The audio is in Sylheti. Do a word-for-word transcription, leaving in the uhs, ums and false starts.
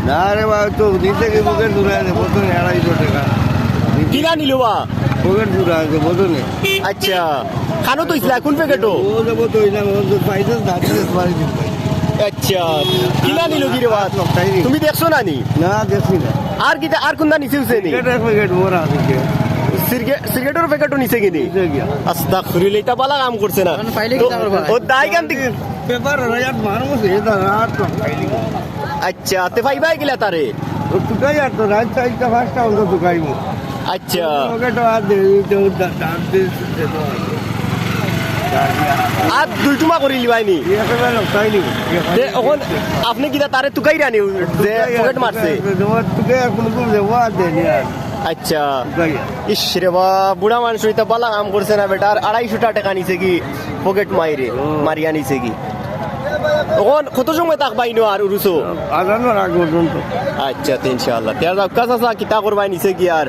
না রে বা, তো নিছে কি পকেট চুরা আছে, বুঝছো নি, আড়াইশো টেকা। কিলা নিলো বা? পকেট চুরা আছে, বুঝছো নি? আচ্ছা, খানো তো ইসলা, কোন প্যাকেটো? ও যাবো তো ইসলাম, ও তো পাইছে, দাঁড়িয়ে মারি দিন ভাই। আচ্ছা, কিলা নিলো কি রে বা? তাই নি। তুমি দেখছো না নি? না, দেখছি না। আর কিতা, আর কোনটা নিছে উছে নি? সিগারেটের প্যাকেট ভরা আছে কি? সিরগে-, সিগারেটের প্যাকেটও নিছে কি নি? নিছে গিয়া। আস্তাগফিরুল্লাহ, ইটা বালা কাম করছে না। মানে পাইলে তো কিতা করবা? ও দায় কাম দিক- পেপার হয়ে যাক, মানুষ এ দাঁড়া, আর তো পাইলি। আচ্ছা, তে পাইবায় কিলা তারে? ও তুকাই আর তো রাত চারটা পাঁচটা অন্ত তুকাইবো। আচ্ছা। ওকে তো আর দে, দে, দে, দে, দে, দে। আর দুই টুমা করি লিবাইনি। একেবারে তাই নিব। তে অখন আপনি কিতা তারে তুকাইরা নি যে পকেট মারছে? তুকাই আর কোনো কোনো দেবো আর দেনি আর। আচ্ছা। তুকাই আর। ইস রে বা, বুড়া মানুষ ইতা বালা কাম করছে না বেটা। আর আড়াইশো টেকা নিছে কি পকেট মাইরে, ও। মারিয়া নিছে কি? অখন কত সময় থাকবায় ইনো আর উরুসো? আজানোর আগ পর্যন্ত। আচ্ছা, তে ইনশাআল্লাহ। তে আর যাউক্কা চাচা, কিতা করবায় নিছে কি আর?